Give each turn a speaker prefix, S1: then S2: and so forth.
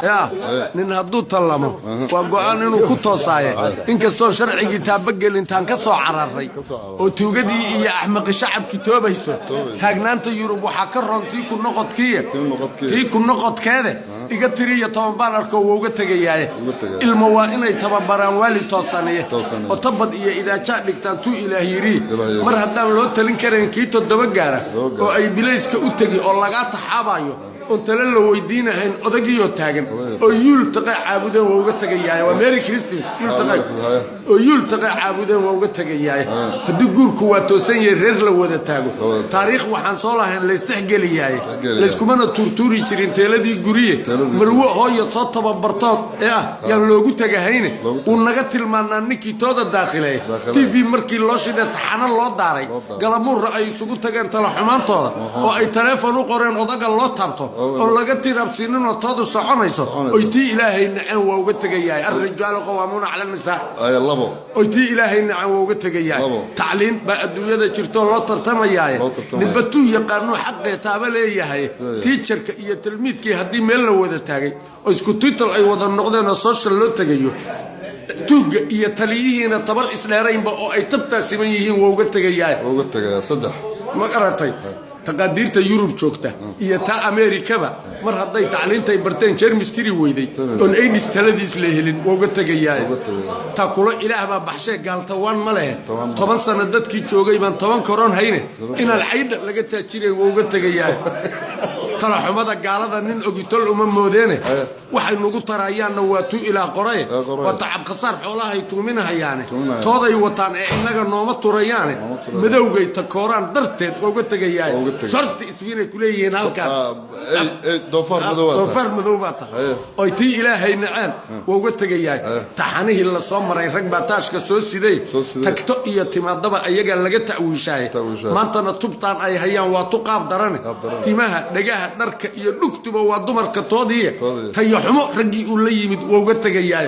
S1: Yaa nin hadduu tallamo waa go'aan inuu ku toosaaye, inkastoo sharcigii taabagelintaan ka soo cararay oo tuugadii iyo axmaqi shacabkii toobayso. Taagnaanta Yurub waxaa ka roon tii ku noqodkiiye, tii ku noqodkeede iga tiriyo 10 baan arko, wuu uga tegayaaye. Ilmo waa inay tababaraan waali toosaniye oo tabad iyo idaajaa dhigtaan tuu Ilaah yidhi. Mar haddaan loo talin karayn kii 7 gaara oo ay bilayska u tegi oo lagaa taxaabayo oon tale la weydiinahayn, odagiyoo taagan oo yuul taqay caabudeen, waa uga tegayaaye. Waa Merry Christmas. Yuul taqay oo yuul taqay caabudeen, waa uga tegayaaye. Haddii guurku waa toosan yahay, reer la wada taago, taariikh waxaan soo lahayn laysdhexgeliyaaye, layskumana tuurtuuri jirin teeladii guriye. Marwo hooyo soo tababartood ee ah yaan loogu tegahayne, wuu naga tilmaanaa ninkii tooda daakhileey. TV markii loo shidee taxano loo daaray, galamuurra ay isugu tageen tala xumaantooda oo ay taleefon u qoreen odaga loo taabto oon laga tirabsiininoo toodu soconayso, oy tii Ilaahay naceen, waa uga tegayahay. Alrijaalu qawaamuuna cala nisaa.
S2: Labo.
S1: Oy tii Ilaahay naceen, waa uga tegayahay. Tacliin baa adduunyada jirtoo loo tartamayaaye, ninba tuu yaqaanuu xaqee taaba leeyahay. Teacherka iyo tilmiidkii haddii meel la wada taagay oo isku title ay wada noqdeen oo social loo tegayo, tuugga iyo taliyihiina tabar isdheeraynba oo ay tabtaa siman yihiin, waa uga tegayahay.
S2: Uga tegaya. Saddex.
S1: Ma garatay? Taqaadiirta Yurub joogta iyo taa Ameerikaba mar hadday tacliintay barteen jermis tiri weyday oon AIDS taladiis la helin, waa uga tegayaay. Taa kula Ilaah baa baxshee, gaaltawaan ma lehe. 10 sano dadkii joogay baan 10 koron hayne, inaan caydha laga taajirayn, waa uga tegayaay. Talaxumada gaalada nin ogitol uma moodeene, waxay nugu tarayaanna waa tuu Ilaah qoraye. Waa tacab khasaar xoolahay tuuminahayaane, tooday wataan ee innaga nooma turayaane. Madowgay takooraan darteed waa uga tegayaay. Sorti iswiinay kuleeyihiin halkaan.
S2: Doofaar madow.
S1: Doofaar madow baa tahay. Oy tii Ilaahay naceen, waa uga tegayaay. Taxanihii lasoo maray rag baa taashka soo siday, tagto iyo timaadaba ayagaa laga ta'wiishaaye. Maantana tubtaan ay hayaan waa tu qaab darane. Timaha, dhagaha, dharka iyo dhugtuba waa dumarka toodiiye. Tayo xumo raggii uu la yimid, waa uga tegayaay.